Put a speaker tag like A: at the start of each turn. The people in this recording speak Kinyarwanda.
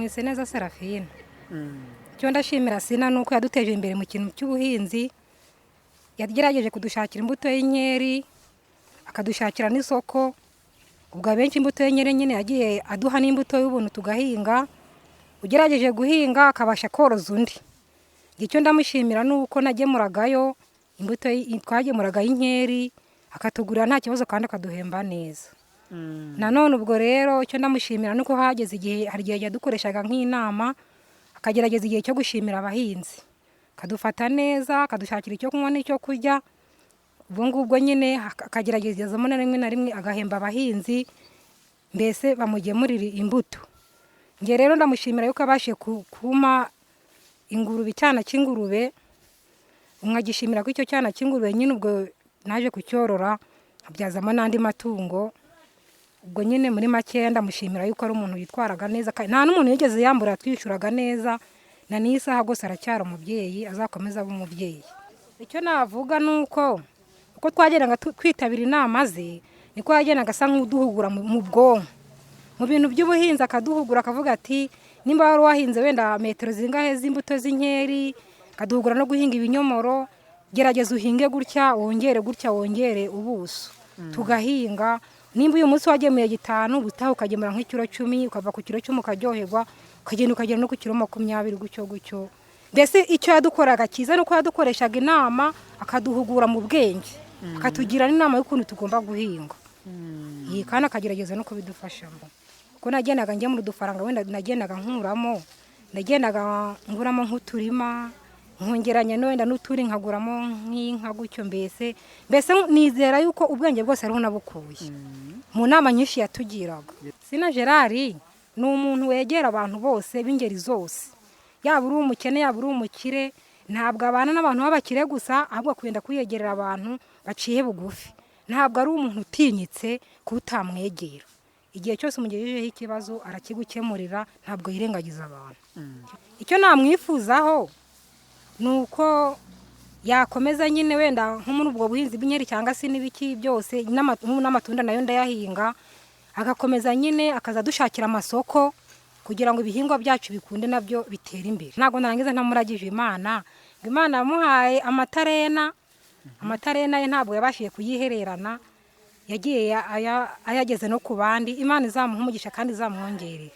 A: Mwiseneza Serafina. Icyo ndashimira Sina ni uko yaduteje imbere mu kintu cy'ubuhinzi. Yagerageje kudushakira imbuto y'inkeri, akadushakira n'isoko. Ubwo abenshi imbuto y'inkeri nyine yagiye aduha n'imbuto y'ubuntu tugahinga, ugerageje guhinga akabasha koroza undi. Icyo ndamushimira ni uko nagemuragayo imbuto, twagemuragayo inkeri, akatugurira nta kibazo kandi akaduhemba neza. Nanone ubwo rero icyo ndamushimira ni uko hageze igihe, hari igihe yadukoreshaga nk'inama, akagerageza igihe cyo gushimira abahinzi, akadufata neza, akadushakira icyo kunywa n'icyo kurya. Ubwo ngubwo nyine akageragezamo na rimwe na rimwe agahemba abahinzi, mbese bamugemurira imbuto. Njye rero ndamushimira yuko abashije kumpa ingurube, icyana cy'ingurube, nkagishimira ko icyo cyana cy'ingurube nyine ubwo naje kucyorora nkabyazamo n'andi matungo. Ubwo nyine muri makeya ndamushimira yuko ari umuntu witwaraga neza, nta n'umuntu yigeze yambura, twishyuraga neza. Na n'iyi saha rwose aracyari umubyeyi, azakomeze abe umubyeyi. Icyo navuga ni uko uko twagendaga twitabira inama ze, niko yagendaga asa nk'uduhugura mu bwonko mu bintu by'ubuhinzi, akaduhugura akavuga ati nimba wari wahinze wenda metero zingahe z'imbuto z'inkeri, akaduhugura no guhinga ibinyomoro, gerageza uhinge gutya, wongere gutya, wongere ubuso. Tugahinga, nimba uyu munsi wagemuye 5, ubutaha ukagemura nk'ikiro 10, ukava ku kiro 10 ukaryoherwa, ukagenda ukagera no ku kiro 20, gutyo gutyo. Mbese icyo yadukoraga cyiza ni uko yadukoreshaga inama, akaduhugura mu bwenge, akatugira n'inama y'ukuntu tugomba guhinga. Iyi kandi akagerageza no kubidufashamo. Kuko nagendaga ngemura udufaranga wenda nagendaga nkuramo, nagendaga nguramo nk'uturima, nkongeranya wenda n'uturi nkaguramo nk'inka gutyo. Mbese nizera yuko ubwenge bwose ariho nabukuye mu nama nyinshi yatugiraga. Sina Gerard ni umuntu wegera abantu bose b'ingeri zose, yaba uri umukene, yaba uri umukire. Ntabwo abana n'abantu b'abakire gusa, ahubwo akunda kwiyegerera abantu baciye bugufi. Ntabwo ari umuntu utinyitse kuba utamwegera. Igihe cyose umugejejeho ikibazo arakigukemurira, ntabwo yirengagiza abantu. Icyo namwifuzaho ni uko yakomeza nyine wenda nko muri ubwo buhinzi bw'inkeri cyangwa se n'ibiki byose, n'amatunda nayo ndayahinga, agakomeza nyine akaza dushakira amasoko kugira ngo ibihingwa byacu bikunde nabyo bitere imbere. Ntabwo narangiza ntamuragije Imana, ngo Imana yamuhaye amatarena. Amatarena ye ntabwo yabashije kuyihererana, yagiye ayageze no ku bandi. Imana izamuha umugisha kandi izamwongerere.